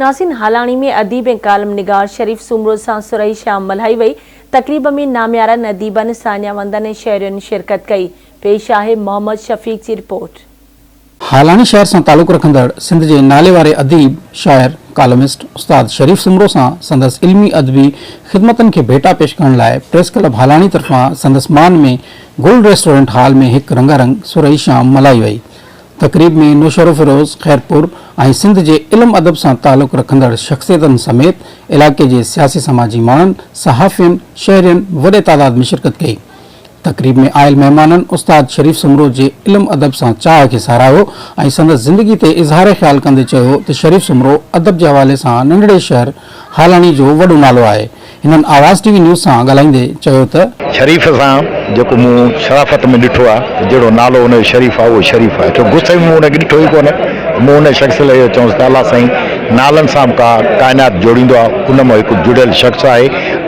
ناظرين هالاڻي ۾ اديب ۽ ڪالم نگار شريف سومرو سان سرهي شام ملهائي وئي، تقريب ۾ ناميارن اديبن، ساڃاهه وندن ۽ شهرين شرڪت ڪئي. پيش آهي محمد شفيق جي رپورٽ. هالاڻي شهر سان تعلق رکندڙ سنڌ جي ناليواري اديب، شاعر، ڪالمسٽ استاد شريف سومرو سان سندس علمي ادبي خدمتن کي ڀيٽا پيش ڪرڻ لاء پريس ڪلب هالاڻي طرفان سندس مان ۾ گل ريسٽورنٽ هال ۾ هڪ رنگا رنگ سرهي شام ملهائي وئي. تقريب ۾ نوشهروفيروز، خيرپور ۽ سنڌ جي علم ادب سان تعلق رکندڙ شخصيتن سميت علائقي جي سياسي سماجي ماڻهن، صحافين، شهرين وڏي تعداد ۾ شرڪت ڪئي. تقريب ۾ آيل مهمانن استاد شريف سومرو جي علم ادب سان چاهه کي ساراهيو ۽ سندس زندگي تي اظهار خيال ڪندي چيو ته شريف سومرو ادب جي حوالي سان ننڍڙي شهر هالاڻي جو وڏو نالو آهي. هنن آواز ٽي وي نيوز سان ڳالهائيندي چيو ته. شريف سان جيڪو مون شرافت ۾ ڏٺو آهي ته جهڙو نالو ان جو شريف آهي اهو شريف آهي ڇو غصي ۾ مون ان کي ڏٺو ئي ڪونه مون ان شخص لاء اهو چيس ته الله سائين نالن سان به ڪا ڪائنات جوڙيندو آهي ان مان هڪ جڙيل شخص آهي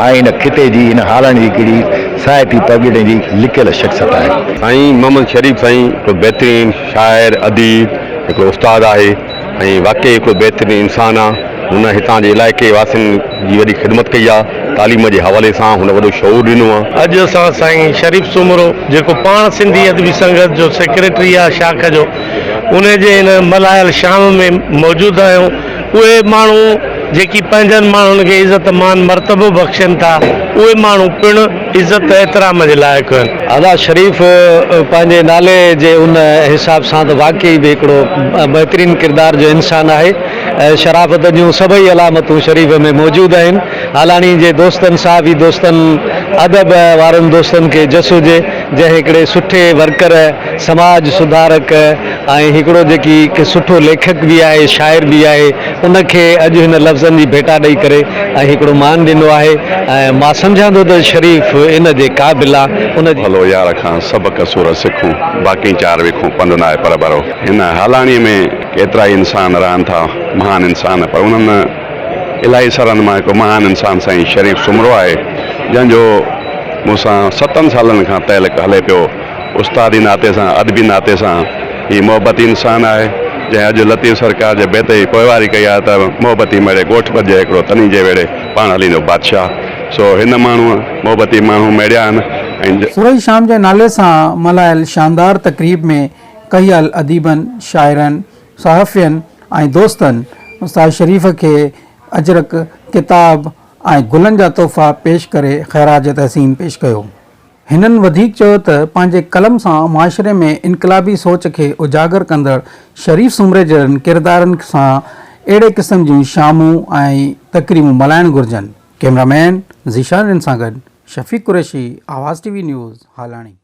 ۽ هن خطي جي هن هالاڻي جي هڪڙي ساهتي پرڳڻي جي لڪيل شخصيت آهي. سائين محمد شريف سائين هڪڙو بهترين شاعر اديب هڪڙو استاد آهي ۽ واقعي هڪڙو بهترين انسان آ هن هتان جي علائقي واسين جي وڏي خدمت ڪئي آ تعليم جي حوالي سان هن وڏو شعور ڏنو آ. اڄ اسان سائين شريف سومرو جيڪو پاڻ سنڌي ادبي سنگت جو سيڪريٽري آ شاخ جو ان جي هن ملهايل شام ۾ موجود آهيون اهي ماڻهو جيڪي پنهنجن ماڻهن کي عزت مان مرتبو بخشين ٿا اهي ماڻهو پڻ عزت احترام جي لائق آهن. ادا شريف پنهنجي نالي جي ان حساب سان ته واقعي به هڪڙو بهترين ڪردار جو انسان آهي. شرافت جون سڀئي علامتون شريف ۾ موجود آهن. هالاڻي جي دوستن صحافي دوستن ادب وارن دوستن کي جس هجي جنهن هڪڙي سٺي ورڪر سماج سڌارڪ ۽ هڪڙو جيڪي هڪ سٺو ليکڪ به آهي شاعر به آهي ان کي اڄ هن لفظن جي ڀيٽا ڏئي ڪري ۽ هڪڙو مان ڏنو آهي ۽ مان سمجهان ٿو ته شريف ان جي قابل آ ان جي. ڀلو يار کان سبق سور سکون باقي چار وکون پنڌ ناهي پرڀرو. هن هالاڻيء ۾ ڪيترائي انسان رهن ٿا مهان انسان پر انهن الاهي سرن مان هڪ مهان انسان سائين شريف سومرو آهي جنهن جو مون سان ستن سالن کان تعلق هلي پيو. استادي ناتي سان، ادبي ناتي سان هي محبتي انسان آهي، جنهن اڄ لطيف سرڪار جي بيت جي پوئواري ڪئي آهي ته محبتي ميڙي ڳوٺ ٻڌجي هيڪڙو تني جي ويڙهي پاڻ هليندو بادشاهه. سو هن ماڻهوء محبتي ماڻهو ميڙيا آهن ۽. سورهيه شام جي نالي سان ملهايل شاندار تقريب ۾ ڪهيل اديبن، شاعرن، صحافين ۽ دوستن استاد شريف کي اجرڪ، ڪتاب ۽ گلن جا تحفا پيش ڪري خراج تحسين پيش ڪيو. هنن وڌيڪ چيو ته پنهنجي قلم سان معاشري ۾ انقلابي سوچ کي اجاگر ڪندڙ شريف سومري جهڙن ڪردارن سان اهڙي قسم جون شامون ۽ تقريبون ملهائڻ گهرجن. ڪئميرا مين ذيشان رند سان گڏ Shafiq Qureshi, Awaz T V news, Halani.